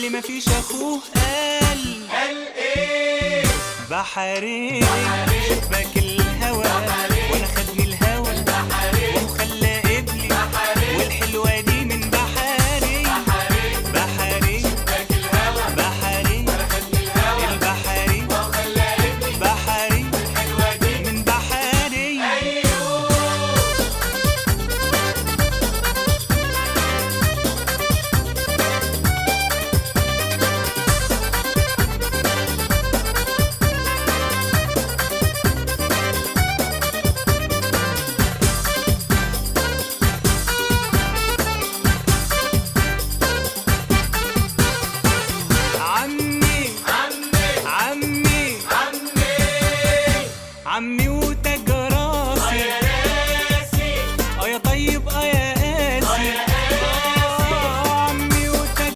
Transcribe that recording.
اللي مفيش اخوه قال. قال ايه؟ بحري شباك الهوى، وانا خدني الهوى.